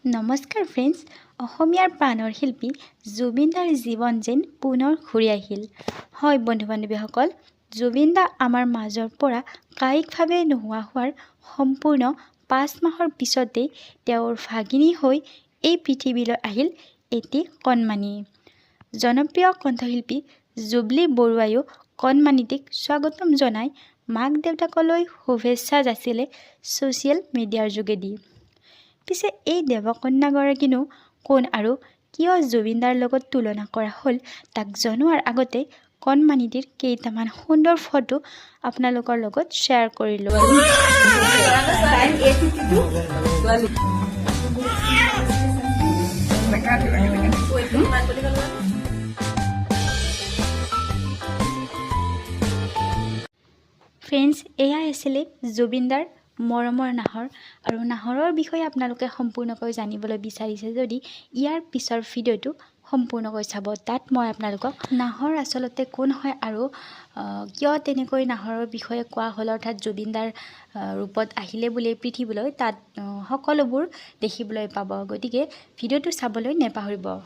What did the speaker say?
নমস্কাৰ ফ্ৰেণ্ডছ, অসমীয়াৰ প্ৰাণৰ শিল্পী জুবিনদাৰ জীৱন যেন পুনৰ ঘূৰি আহিল। হয় বন্ধু বান্ধৱীসকল, জুবিনদা আমাৰ মাজৰ পৰা কায়িকভাৱে নোহোৱা হোৱাৰ সম্পূৰ্ণ 5 মাহৰ পিছতেই তেওঁৰ ভাগিনী হৈ এই পৃথিৱীলৈ আহিল এটি কণমানি। জনপ্ৰিয় কণ্ঠশিল্পী জুবলী বৰুৱায়ো কণমানিটিক স্বাগতম জনাই মাক দেউতাকলৈ শুভেচ্ছা যাচিলে ছ'চিয়েল মিডিয়াৰ যোগেদি। পিছে এই দেৱকন্যাগৰাকীনো কোন আৰু কিয় জুবিনদাৰ লগত তুলনা কৰা হ'ল তাক জনোৱাৰ আগতে কণমানিটিৰ কেইটামান সুন্দৰ ফটো আপোনালোকৰ লগত শ্বেয়াৰ কৰিলোঁ। ফ্ৰেণ্ডছ, এয়াই আছিলে জুবিনদাৰ মৰমৰ নাহৰ। আৰু নাহৰৰ বিষয়ে আপোনালোকে সম্পূৰ্ণকৈ জানিবলৈ বিচাৰিছে যদি ইয়াৰ পিছৰ ভিডিঅ'টো সম্পূৰ্ণকৈ চাব। তাত মই আপোনালোকক নাহৰ আচলতে কোন হয় আৰু কিয় তেনেকৈ নাহৰৰ বিষয়ে কোৱা হ'ল, অৰ্থাৎ জুবিনদাৰ ৰূপত আহিলে বুলি পৃথিৱীলৈ, তাত সকলোবোৰ দেখিবলৈ পাব। গতিকে ভিডিঅ'টো চাবলৈ নেপাহৰিব।